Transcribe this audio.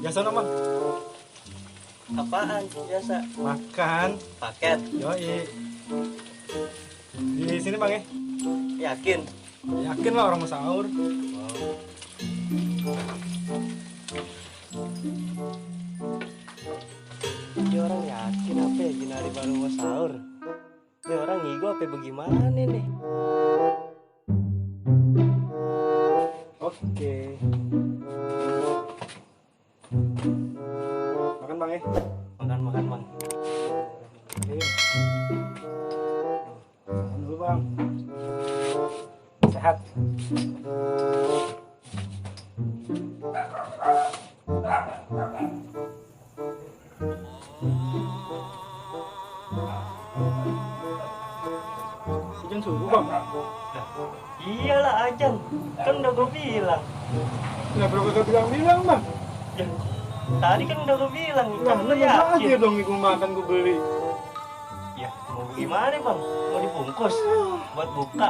Biasa nama. Apaan biasa? Makan. Paket. Yoi. Di sini bang ya? Yakin? Yakin lah orang mau sahur. Ini orang yakin apa ya gini hari baru mau sahur? Ini orang ngigo apa bagaimana nih? Oke. Makan bang ya? Makan bang. Oke. Makan dulu bang. Sehat. Hujan subuh bang. Iyalah ajan, kan udah gue bilang. Nggak perlu kagak bilang bang. Ya, tadi kan udah gue bilang. Nah, Kan lu lu yakin? aja dong gue makan gue beli. Ya, mau gimana bang? Mau dibungkus buat buka?